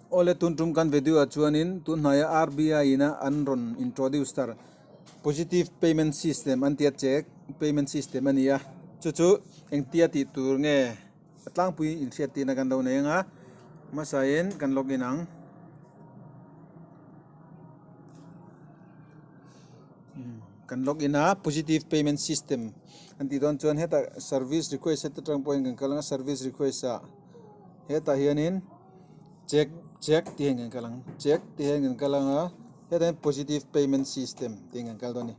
Awle tun tum kan video ah chuanin tun hnaia RBI ina an rawn introduce tar positive payment system an tia check payment system a ni a chu chu engtia tih tur nge a tlangpui inhriat tirna kan lo nei anga hmasain kan login ang. Kan login a positive payment system an tih dawn chuan hetah service request heta tang pawhin kan kal anga service request ah hetah hianin check check tih hian kan kal ang check tih hian kan kal anga hetah hian positive payment system tih hian kan kal dawn a ni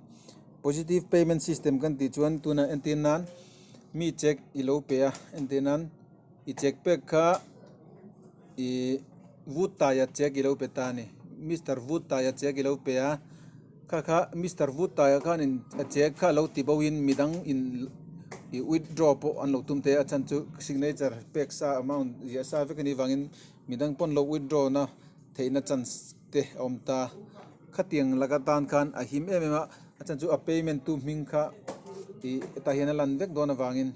positive payment system kan tih chuan tunah entir nan mi check i lo pe a entir nan i check pek kha. Ih Vutaia check i lo pe ta a ni Mister Vutaia check i lo pe a kha kha Mister Vutaia khanin a check kha a lo ti bo in midang in ih withdraw pawh an lo tum thei a a chhan chu signature pek sa amount ziah sa vek a nih vangin midang pawn lo withdraw na theihna chance te a awm ta khatiang laka tan khan a him em em a a chhan chu a payment tu hming kha ih hetah hian a lan vek dawn avangin.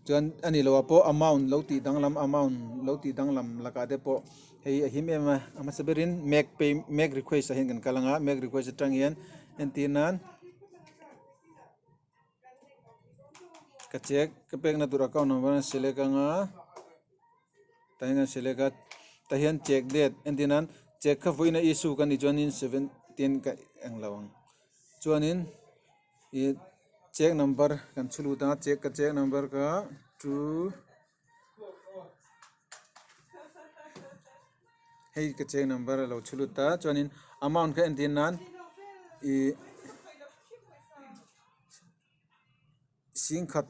Chuan a ni loah pawh amount lo tih danglam amount lo tih danglam lakah te pawh hei a him em a a hmasa berin make pay make request ah hian kan kal ang a make request atang hian entir nan ka check ka pekna tur account number an select ang a tah hian kan select a tah hian check date entir nan check kha vawiin a issue kan nih chuanin 17 ka englo ang chuanin. Ih check number kan chhu lut a check ka check number kha two hei ka check number a lo chhu lut a chuanin amount kha entir nan ih singkhat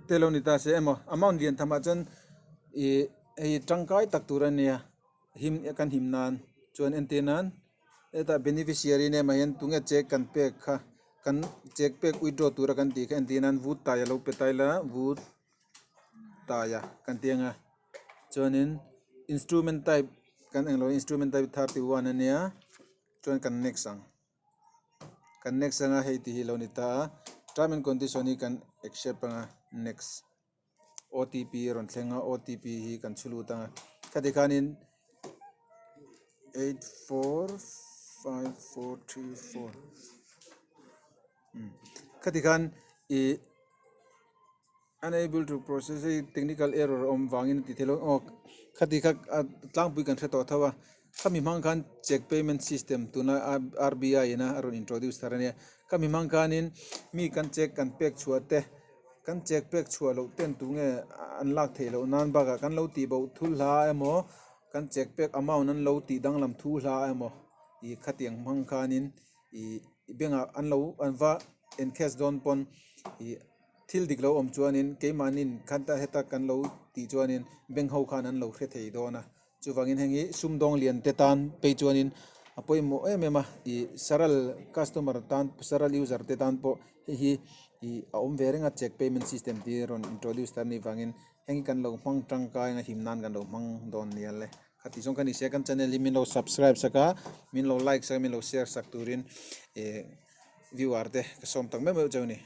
te lo ni ta se emaw amount lian tham ah chuan ih hei tangkai tak tur a nia him kan him nan chuan entir nan. Hetah beneficiary name ah hian tunge check kan pek kha kan check pek withdraw tura kan tih kha entir nan vut tai a lo pe ta ila vut tai a kan tih ang a chuanin instrument type kan englo instrument type 31 ania chuan kan next ang kan next anga hei tih hi a lo ni ta a term and condition hi kan accept anga next. OTP a rawn thleng a OTP hi kan chhu lut ang a khati khanin 845434 khati khan ih unable to process hei technical error a awm vangin a ti thei lo aw khati kha tlangpui kan hre tawh tho a khami hmang khan check payment system tuna RBI in a rawn introduce thar ania khami hmang khanin mi kan check kan pek chhuah te. Kan check pek chhuah loh ten tunge an lak theih loh nan bakah kan lo tih boh thul hla emaw kan check pek amount an lo tih danglam thu hla emaw ih khatiang hmang khanin ih bank ah an lo an va encash dawn pawn ih thil dik lo awm chuanin keimahnin khata heta kan lo tih chuanin bank ho khan an lo hre thei dawn a. Chuvangin heng hi sumdawng lian te tan phei chuanin a pawimawh em em a ih saral customer tan saral user te tan pawh hei hi ih a awm ve reng a check payment system tih a rawn introduce tar anih vangin heng hi kan lo hmang tangkai a him nan kan lo hmang dawn nia le khati zawng kha ni se kan channel hi min lo subscribe sak a min lo like sak a min lo share sak turin ih viewer te ka sawm tak meuh meuh cheu a ni.